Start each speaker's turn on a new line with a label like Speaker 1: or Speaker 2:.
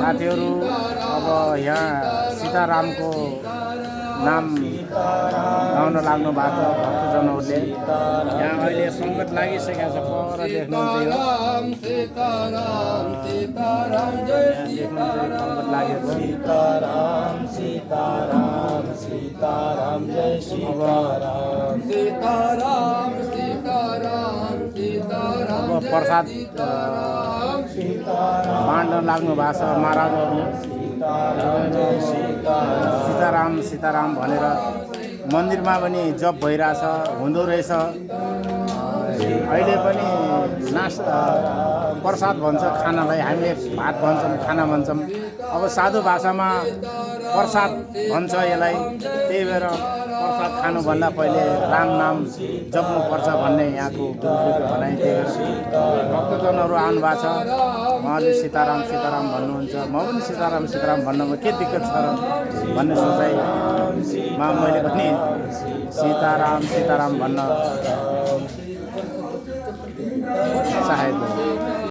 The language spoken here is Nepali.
Speaker 1: साथीहरू अब यहाँ सीतारामको नाम गाउन लाग्नु भएको छ भक्तजनहरूले। यहाँ अहिले सङ्गत लागिसकेको छ, पर देख्नुहुन्छ यो
Speaker 2: सीताराम सीताराम जय
Speaker 1: सङ्गत लागेको।
Speaker 2: सीताराम सीताराम सीताराम जय सीताराम सीताराम सीताराम सीताराम
Speaker 1: अब प्रसाद बाँड्न लाग्नु भएको छ महाराजहरूले। सीताराम सीताराम भनेर मन्दिरमा पनि जप भइरहेछ, हुँदो रहेछ। अहिले पनि प्रसाद भन्छ खानालाई, हामीले भात भन्छौँ, खाना भन्छौँ। अब साधु भाषामा प्रसाद भन्छ यसलाई। त्यही भएर प्रसाद खानुभन्दा पहिले राम नाम जप्नुपर्छ भन्ने यहाँको गुरुजीको भनाइ। त्यही भएर भक्तजनहरू आउनुभएको छ, उहाँले सीताराम सीताराम भन्नुहुन्छ। म पनि सीताराम सीताराम भन्नमा के दिक्कत छ र भन्ने सोचाइमा मैले पनि सीताराम सीताराम भन्न